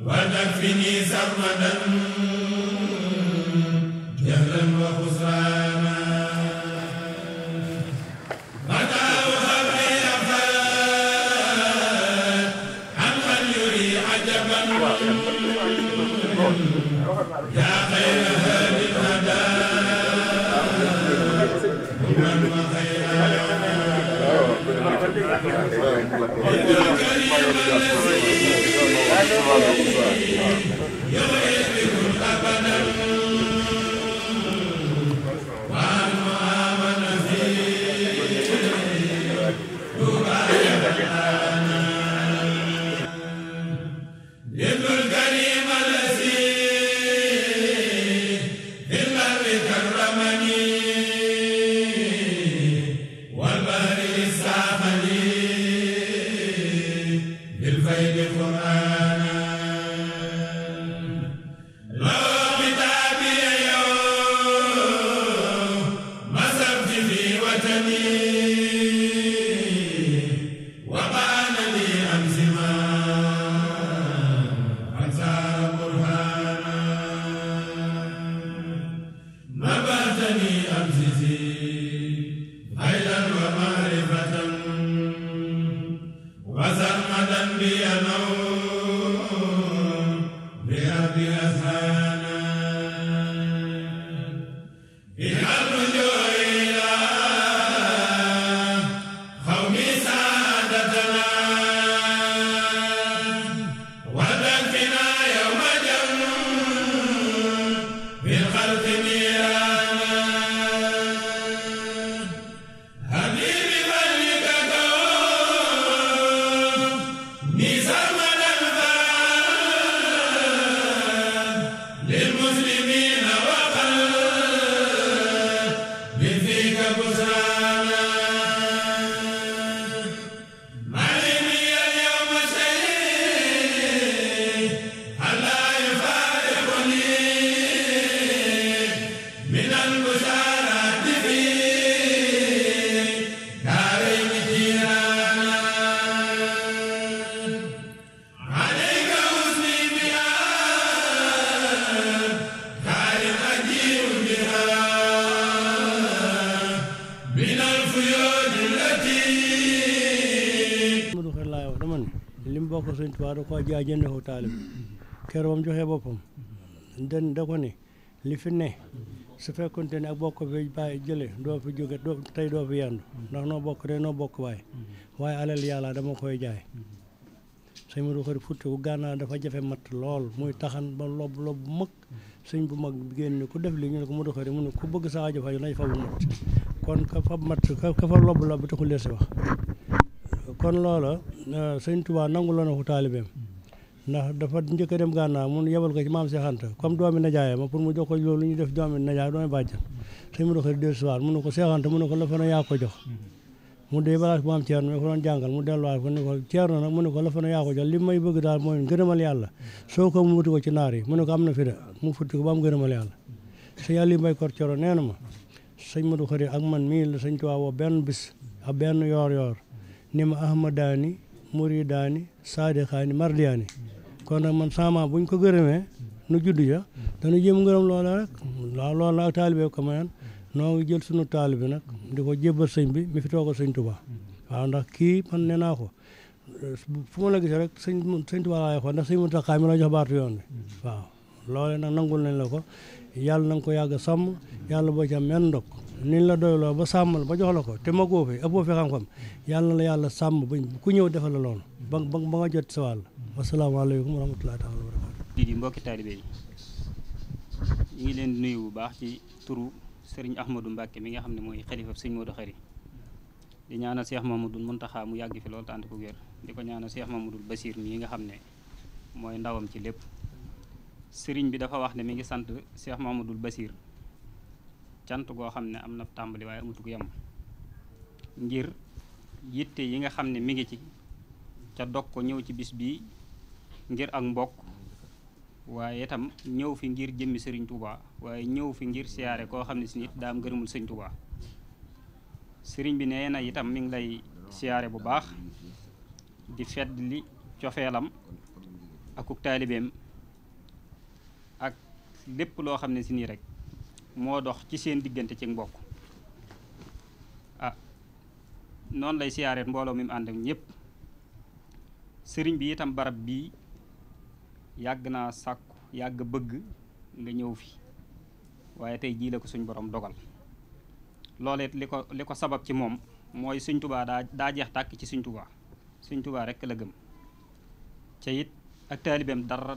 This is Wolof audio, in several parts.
وتكفني سرمدا جهلا وخسرانا متى وهب لي أفات عمن يري عجبا يا خير هادي الهدى من وخير bokk Sëñ Tuubaa da ko jaay jënde ko taalib keroog ba mu joxee boppam den da ko ne li fi ne su fekkonte ne ak bokk fi bàyyi jële doo fi jóge tey doo fi yendu ndax noo bokk de noo bokk waaye alal yàlla dama koy jaay sëñ Modou Khari futti ku gànnaar dafa jafe matt lool muy taxan ba lob bu mag sëñ bu mag génn ku def li ñu ne ko Modou Khari mu ne ku bëgg sa aajo faju nañ fa bu matt kon ka fa matt ka fa lob taxul lees si wax kon loola sëñ Tuubaa nangu la na ko taalibeem ndax dafa njëkk a dem gànnaar mun yebal ko ci maam Cheikh Anta comme doomi najaay ma pour mu jox ko loolu ñu def doomi najaay doomi bàjjan sëñ Modou Khari del soir mu ne ko Cheikh Anta mu ne ko la fa na yaa ko jox mu dee balaa mu am Ceerno mi ko doon jàngal mu delluwaat ko ne ko Ceerno nag mu ne ko la fa na yaa ko jox li may bëgg daal mooy gërëmal yàlla soo ko mu wuti ko ci naar yi mu ne ko am na fi de mu futti ko ba am gërëmal yàlla sëñ Aliou Mbay Kor Coro nee na ma sëñ Modou Khari ak man mii la sëñ Tuubaa woo benn bis ak benn yoor ni ma ahmadaani muridaani saadixaani mardiyaani kon nag man sama buñ ko gërëmee nu judd ja dana jéem ngërëm loola rek waaw loolu la ak taalibe ko mayoon noo ngi jël sunu taalibe nag di ko jébbal sëñ bi mi fi toogal sëñ Tuubaa waaw ndax kii man nee naa ko fu ma la gisee rek sëñ Tuubaa laay xool ndax sëñ Muntaxaa mi la jox baatu yoon bi waaw loole nag nangul nañ la ko yàlla na nga ko yàgg sàmm yàlla boo ci am menn ndok niñ la doyloo ba sàmmal ba jox la ko te magoo fi ëppoo fi xam-xam yàlla na la yàlla sàmm ba ku ñëw defal la loolu ba nga jot sa wàll wasalaamaaleykum wa rahmatullahi taala wa barakatu di mbokki taalibe yi ñu ngi leen di nuyu bu baax ci turu Serigne Ahmadou Mbacke mi nga xam ne mooy xalifa Sëñ Modou Khari di ñaanal Cheikh Mamadou Muntaxa mu yàgg fi loolu te ànd ko wér di ko ñaanal Cheikh Mamadou Basir mii nga xam ne mooy ndawam ci lépp Serigne bi dafa wax ne mi ngi sant Cheikh Mamadou Basir cant goo xam ne am na tàmbali waaye amatu ko yem ngir yitte yi nga xam ne mi ngi ci ca dog ko ñëw ci bis bii ngir ak mbokk waaye itam ñëw fi ngir jëmmi sëriñ Touba waaye ñëw fi ngir siyaare koo xam ne si nit daa am ngërëmul sëriñ Touba sëriñ bi nee na itam mi ngi lay siyaare bu baax di fedd li cofeelam akuk taalibeem ak lépp loo xam ne si nii rek moo dox ci seen diggante ci mbokk noonu lay siyaare mbooloo mi mu ànd ak ñëpp sëriñ bi itam barab bii yàgg naa sàkku yàgg bëgg nga ñëw fi waaye tey jii la ko suñ borom dogal looleet li ko sabab ci moom mooy Sëñ Tuubaa daa jeex tàkk ci Sëñ Tuubaa Sëñ Tuubaa rekk la gëm ca it ak taalibeem dara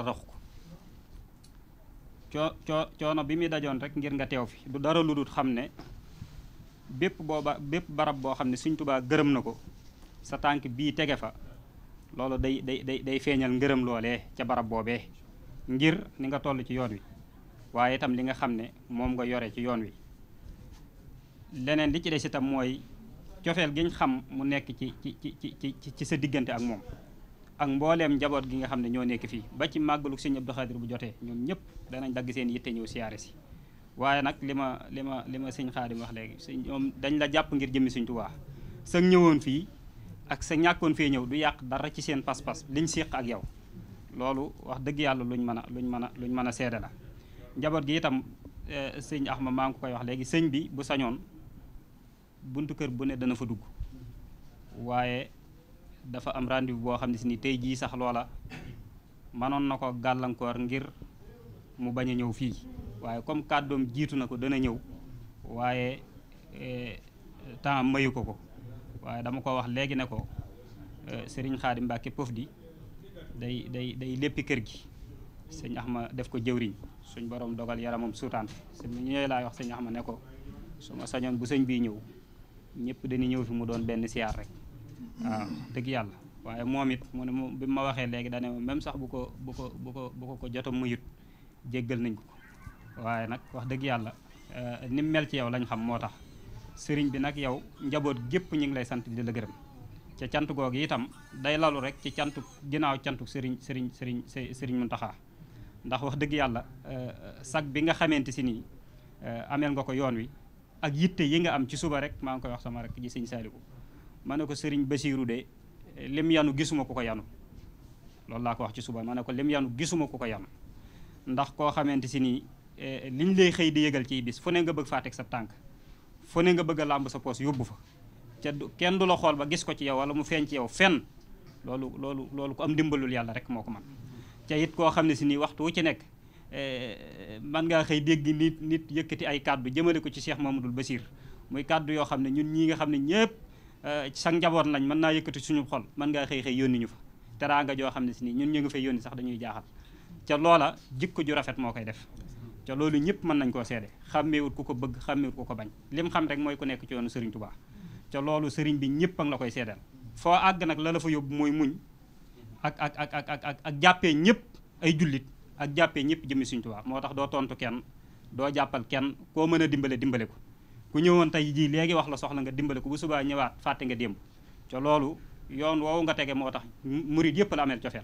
rax ko coono bi muy dajoon rek ngir nga teew fi du dara lu dul xam ne bépp barab boo xam ne Sëñ Tuubaa gërëm na ko sa tànk bii tege fa loolu day feeñal ngërëm loolee ca barab boobee ngir ni nga toll ci yoon wi waaye itam li nga xam ne moom nga yore ci yoon wi leneen li ci des itam mooy cofeel giñ xam mu nekk ci sa diggante ak moom ak mbooleem njaboot gi nga xam ne ñoo nekk fii ba ci màggalu Sëñ Abdou Khadir bu jotee ñoom ñëpp danañ dagg seen yitte ñëw siyaare si waaye nag li ma sëñ Xaadim wax léegi ñoom dañ la jàpp ngir jëmmi Sëñ Tuubaa sa ñëwoon fii ak sa ñàkkoon fee ñëw du yàq dara ci seen pas-pas liñ séq ak yow loolu wax dëgg yàlla luñ mën a seede la njaboot gi itam sëñ Axma maa ngi ko koy wax léegi sëñ bi bu sañoon buntu kër bu ne dana fa dugg waaye dafa am rendez-vous boo xam ne si ni tey jii sax loola mënoon na ko gàllankoor ngir mu bañ a ñëw fii waaye comme kàddoom jiitu na ko dana ñëw waaye temps mayu ko waaye dama ko wax léegi ne ko Serigne Khadim Mbacke Pofdi day léppi kër gi sëñ Axma def ko jëwriñ suñ borom dogal yaramam suutaan sëñ ñooy laay wax sëñ Axma ne ko su ma sañoon bu sëñ bii ñëw ñëpp dañuy ñëw fi mu doon benn siyaar rek waaw dëgg yàlla waaye moom it mu ne bi ma waxee léegi dane même sax bu ko jotam muyut jéggal nañ ko waaye nag wax dëgg yàlla ni mel ci yow lañ xam moo tax sëriñ bi nag yow njaboot gépp ñu ngi lay sant di la gërëm ca cant googu itam day lalu rek ci cantu ginnaaw cantu sëriñ Muntaxa ndax wax dëgg yàlla sag bi nga xamante si nii ameel nga ko yoon wi ak yitte yi nga am ci suba rek maa ngi koy wax sama rek ji sëñ Saaliwu ma ne ko sëriñ Basiiru de lim yanu gisuma ku ko yanu loolu laa ko wax ci suba ma ne ko lim yanu gisuma ku ko yanu ndax koo xamante si nii liñ lay xëy di yëgal ciy bis fu ne nga bëgg faa teg sa tànk fu ne nga bëgg a làmb sa poos yóbbu fa ca kenn du la xool ba gis ko ci yow wala mu feeñ ci yow fenn loolu ko am dimbalul yàlla rek moo ko man ca it koo xam ne si nii waxtu wu ci nekk man ngaa xëy dégg nit yëkkati ay kàddu jëmale ko ci Cheikh Mamadou Bassir muy kàddu yoo xam ne ñun ñii nga xam ne ñëpp sa njaboot lañ mën naa yëkkati suñu xol mën ngaa xëy yónni ñu fa teraanga joo xam ne si nii ñun ñu ngi fay yónni sax dañuy jaaxal ca loola jikko ju rafet moo koy def ca loolu ñëpp mën nañ koo seede xàmmeewut ku ko bëgg xàmmeewut ku ko bañ lim xam rek mooy ku nekk ci yoonu Serigne Touba ca loolu Serigne bi ñëpp a ngi la koy seedeel foo àgg nag la fa yóbbu mooy muñ ak jàppee ñëpp ay jullit ak jàppee ñëpp jëmmi Serigne Touba moo tax doo tontu kenn doo jàppal kenn koo mën a dimbale ko ku ñëwoon tey jii léegi wax la soxla nga dimbale ko bu subaa ñëwaat fàtte nga démb ca loolu yoon woowu nga tege moo tax murit yëpp la ameel cofeel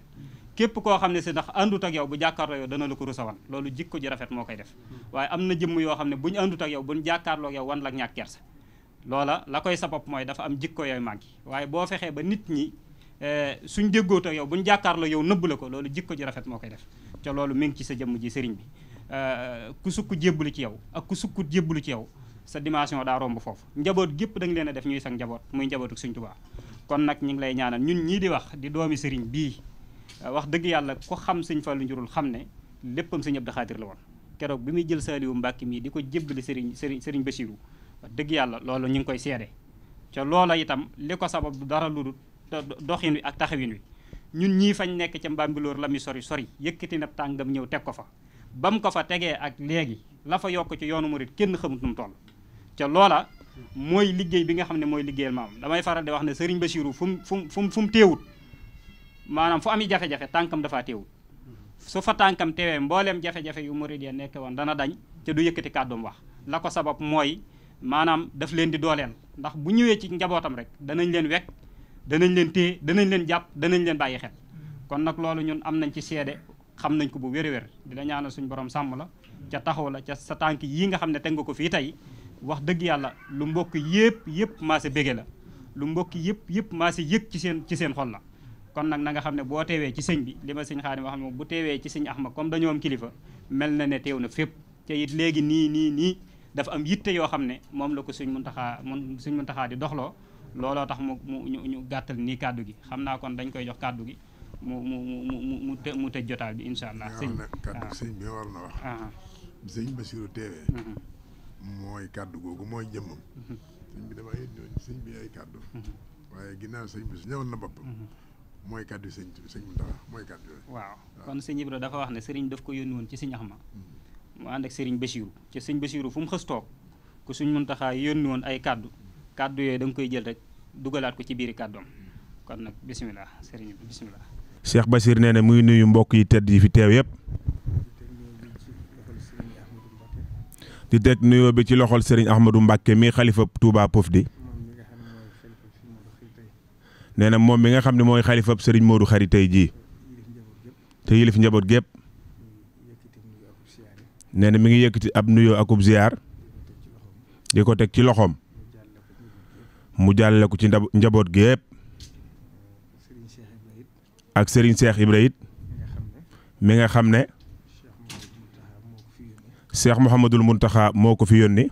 képp koo xam ne si ndax àndut ak yow bu jàkkaarloo yow dana la ko rusawan loolu jikko ji rafet moo koy def waaye am na jëmm yoo xam ne bu ñu àndut ak yow bu ñu jàkkaarloo ak yow wan la ñàkk kersa loola la koy sabab mooy dafa am jikko yooyu manqué waaye boo fexee ba nit ñi suñ déggoot ak yow bu ñu jàkkaarloo yow nëbb la ko loolu jikko ji rafet moo koy def ca loolu mi ngi ci sa jëmm ji sëriñ bi ku sukk jébbalu ci yow ak ku sukkut jébbalu ci yow sa dimension daa romb foofu njaboot gépp da nga leen a def ñuy sax njaboot muy njabootu Sëriñ Tuubaa kon nag ñu ngi lay ñaanal ñun ñii di wax di doomi sëriñ bii wax dëgg yàlla ko xam sëñ Fallu njurul xam ne léppam sëñ Abdou Khadir la woon keroog bi muy jël Saaliwu Mbàkke mii di ko jébbali sëriñ Basiiru wax dëgg yàlla loolu ñu ngi koy seede ca loola itam li ko sabab du dara lu dul doxin wi ak taxawin wi ñun ñii fañ nekk ca Mbambilor la mi sori yëkkati na tàngam ñëw teg ko fa ba mu ko fa tegee ak léegi la fa yokk ci yoonu murit kenn xamut nu mu toll ca loola mooy liggéey bi nga xam ne mooy liggéeyal maam damay faral di wax ne sëriñ Basiiru fu mu teewut maanaam fu ami jafe-jafe tànkam dafaa teewut su fa tànkam teewee mbooleem jafe-jafe yu murit ya nekk woon dana dañ ca du yëkkati kàddum wax la ko sabab mooy maanaam daf leen di dooleel ndax bu ñëwee ci njabootam rek danañ leen wekk danañ leen téye danañ leen jàpp danañ leen bàyyi xel kon nag loolu ñun am nañ ci seede xam nañ ko bu wér-wér di la ñaanal suñu borom sàmm la ca taxaw la ca sa tànk yii nga xam ne teg nga ko fii tey wax dëgg yàlla lu mbokk yëpp maase bége la lu mbokk yëpp maase yëg ci seen xol la kon nag na nga xam ne boo teewee ci sëñ bi li ma sëñ Xaadim wax moom bu teewee ci sëñ Ahmad comme dañoo am kilifa mel na ne teew na fépp te it léegi nii dafa am yitte yoo xam ne moom la ko sëñ Muntaxaa di doxloo looloo tax ñu gàttal nii kàddu gi xam naa kon dañ koy jox kàddu gi mu tëj jotaal bi incha allah. sëñ kàddu sëñ bi war na wax. sëñ Basiru teewee. mooy kàddu googu mooy jëmmam. sëñ bi dama yónni sëñ bi ay kàddu. waaye ginnaaw sëñ bi su ñëwal na boppam. mooy kàddu sëñ Muntaxa mooy kàddu yooyu. waaw kon sëñ Ibra dafa wax ne sëriñ daf ko yónni woon ci sëñ Axma. mu ànd ak sëriñ Basiru ci sëñ Basiru fu mu xës toog ku sëñ Muntaxa yónni woon ay kàddu yooyu da nga koy jël rek dugalaat ko ci biiri kàddoom kon nag bisimilah sëriñ bi bisimilah. Cheikh Bassir nee na muy nuyu mbokk yi tedd yi fi teew yëpp di teg nuyoo bi ci loxol Serigne Ahmadou Mbacke mi xalifa Touba Pofdy nee na moom mi nga xam ne mooy xalifa Serigne Modou Khary tey jii te yilif njaboot gépp nee na mi ngi yëkkati ab nuyoo akub ziar di ko teg ci loxoom mu jàllale ko ci njaboot gépp ak Serigne Cheikh Ibra it mi nga xam ne Cheikh Mouhamadul Mountakha moo ko fi yónni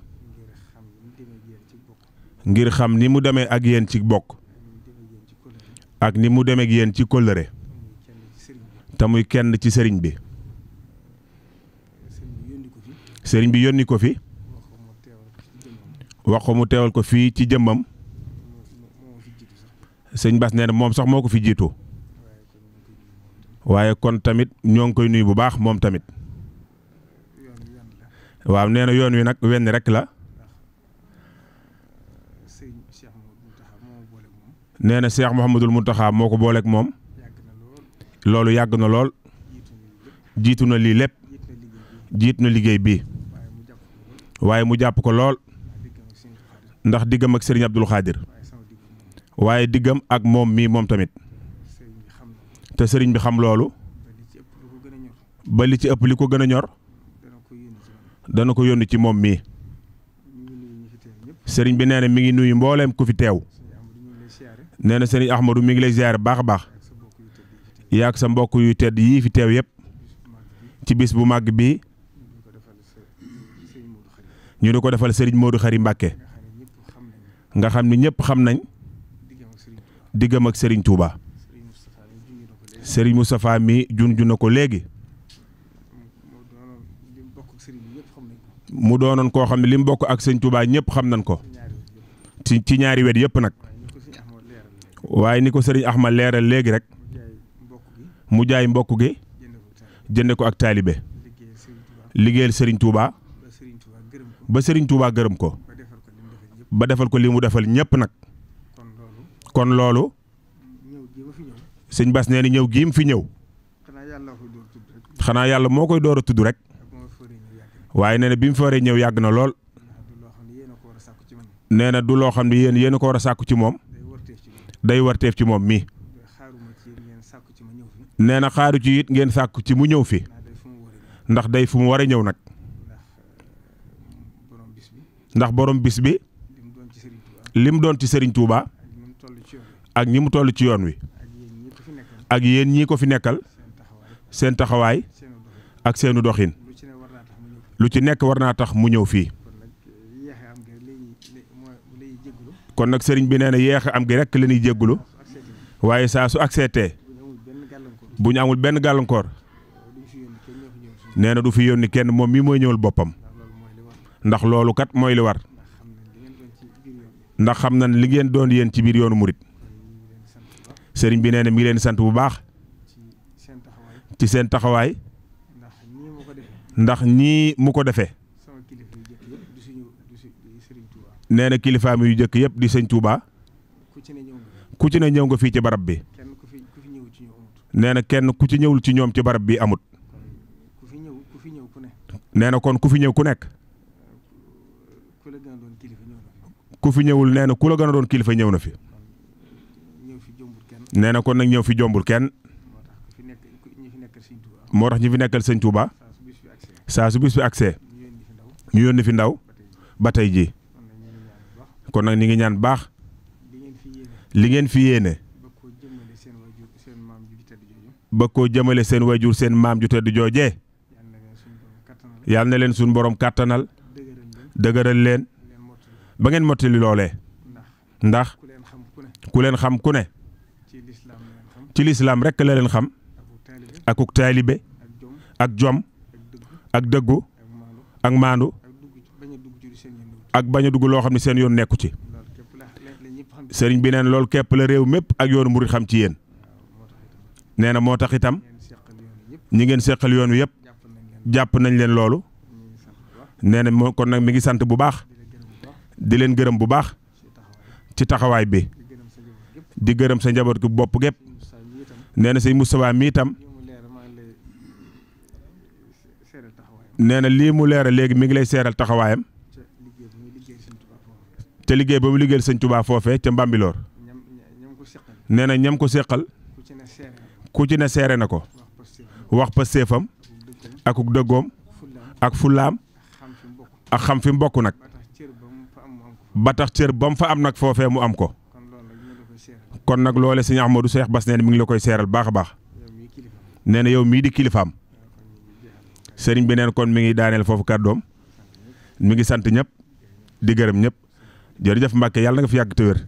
ngir xam ni mu demee ak yéen ci bokk ak ni mu demee ak yéen ci kóllëre te muy kenn ci sëriñ bi sëriñ bi yónni ko fi wax ko mu teewal ko fii ci jëmmam sëñ Bass nee na moom sax moo ko fi jiitu waaye kon tamit ñoo ngi koy nuyu bu baax moom tamit waaw nee na yoon wi nag wenn rek la nee na Cheikh Mouhamadul Mountakha moo ko booleeg moom loolu yàgg na lool jiitu na lii lépp jiitu na liggéey bii waaye mu jàpp ko lool ndax diggam ak Serigne Abdoul Khadir waaye diggam ak moom mii moom tamit te sëriñ bi xam loolu ba li ci ëpp li ko gën a ñor dana ko yónni ci moom mii sëriñ bi nee na mi ngi nuyu mbooleem ku fi teew nee na sëriñ Ahmadou mi ngi lay ziar baax a baax yaag sa mbokk yu tedd yii fi teew yëpp ci bis bu màgg bii ñu di ko defal sëriñ Modou Khary Mbacke nga xam ni ñëpp xam nañ diggam ak sëriñ Touba sëriñ Moustapha mi junj na ko léegi mu doonoon koo xam ne li mu bokk ak sëñ Touba ñëpp xam nañ ko ci ñaari wet yëpp nag waaye ni ko sëriñ Ahmad leeral léegi rek mu jaay mbokk gi jënde ko ak taalibe liggéeyal sëriñ Touba ba sëriñ Touba gërëm ko ba defal ko li mu defal ñëpp nag kon loolu sëñ Bass nee na ñëw gii mu fi ñëw xanaa yàlla moo koy door a tudd rek waaye nee na bi mu fi waree ñëw yàgg na lool nee na du loo xam ne yéen a ko war a sàkku ci moom day warteef ci moom mii nee na xaaru ci it ngeen sàkku ci mu ñëw fi ndax day fu mu war a ñëw nag ndax borom bis bi lim doon ci Serigne Touba ak ñi mu toll ci yoon wi ak yéen ñii ko fi nekkal seen taxawaay ak seenu doxin lu ci nekk war naa tax mu ñëw fii kon nag sëriñ bi nee na yéex am gi rek la ñuy jéggulu waaye saa su accepté bu ñu amul benn gàllankoor nee na du fi yónni kenn moom mii mooy ñëwal boppam ndax loolu kat mooy li war ndax xam na li ngeen doon yéen ci biir yoonu murit sëriñ bi nee na mi ngi leen sant bu baax ci seen taxawaay ndax ñii mu ko defee nee na kilifaam yu jëkk yëpp di sëñ Touba ku ci ne ñëw nga fii ci barab bi nee na kenn ku ci ñëwul ci ñoom ci barab bi amut nee na kon ku fi ñëw ku nekk ku fi ñëwul nee na ku la gën a doon kilifa ñëw na fi. nee na kon nag ñëw fi jombul kenn. moo tax ñi fi nekkal sëñ Touba saa su bis bi agsee ñu yónni fi ndaw ba tey jii kon nag ñi ngi ñaan baax li ngeen fi yéene ba koo jëmale seen wayjur seen maam ju tedd joojee yàlla na leen suñ borom kàttanal dëgëral leen ba ngeen mottali loolee ndax ku leen xam ku ne ci lislaam rekk la leen xam akuk taalibe ak jom ak dëggu ak maandu ak bañ a dugg loo xam ne seen yoon nekku ci sëriñ bi neen loolu képp la réew mépp ak yoonu murid xam ci yéen nee na moo tax itam ñi ngeen seqal yoon wi yëpp jàpp nañ leen loolu nee na moo kon nag mi ngi sant bu baax di leen gërëm bu baax ci taxawaay bi di gërëm sa njaboot gi bopp gépp nee na sëñ Moustapha mi itam nee na lii mu leeral léegi mi ngi lay seeral taxawaayam te liggéey ba mu liggéeyal sëñ Touba foofee ca Mbambilor nee na ñam ko séqal ku ci ne seere na ko wax pa séefam akuk dëggoom ak fullaam ak xam fi mu bokk nag ba tax cër ba mu fa am nag foofee mu am ko kon nag loole sëñ Ahmadou Cheikh Bass nee na mi ngi la koy seeral baax a baax nee na yow mii di kilifaam sëriñ bi neen kon mi ngi daaneel foofu kàddoom mi ngi sant ñëpp di gërëm ñëpp jërëjëf Mbacke yàlla nga fi yàgg te wér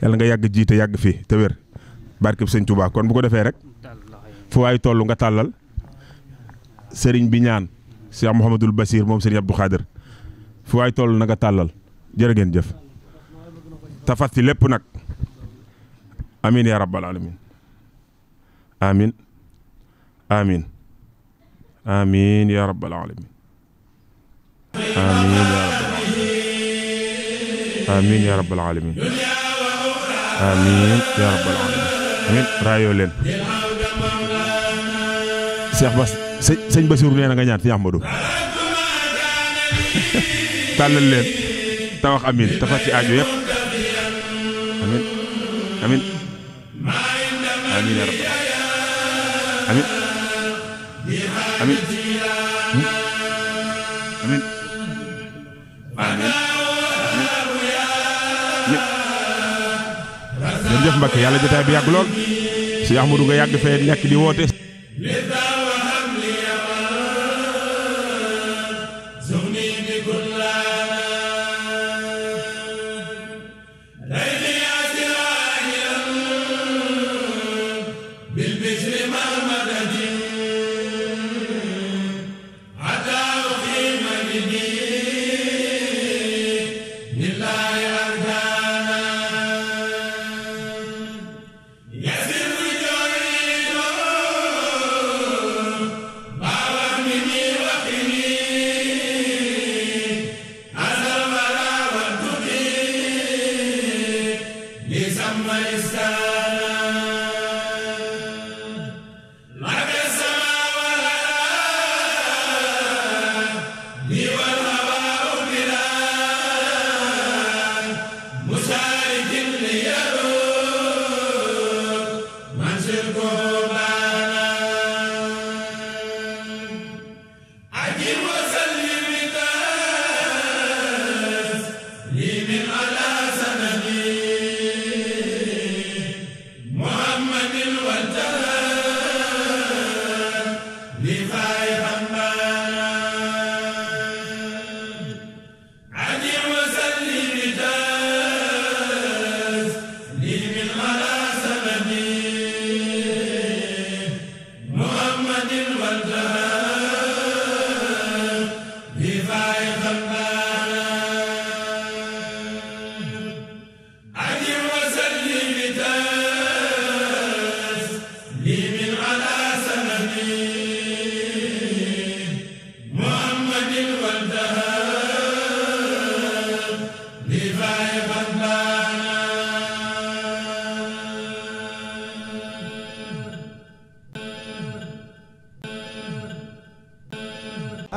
yàlla nga yàgg jiite yàgg fi te wér barkeb sëñ Touba kon bu ko defee rek fu waay toll nga tàllal sëriñ bi ñaan Cheikh Mouhamadul Basir moom sëriñ Abdou Khadir fu waay toll na nga tàllal jërë ngeen jëf tafat ci lépp nag amin ya rabbal alamin amin amin amin ya rabbal alamin amin ya rabbal alamin amin ya rabbal alamin amin ya rabbal alamin amin raayoo leen Cheikh Bass sëñ Bassirou nee na nga ñaan fi Ahmadou tàllal leen te wax amin te fas ci aajo yëpp amin amin amin ya rabbal alamin amin amin amin jërëjëf Mbacke yàlla jotaay bi yàgg lool si Ahmadou nga yàgg fee nekk di woote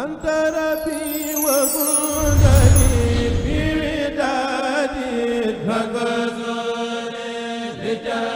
anta rabbi wa mudani bi widadi Jana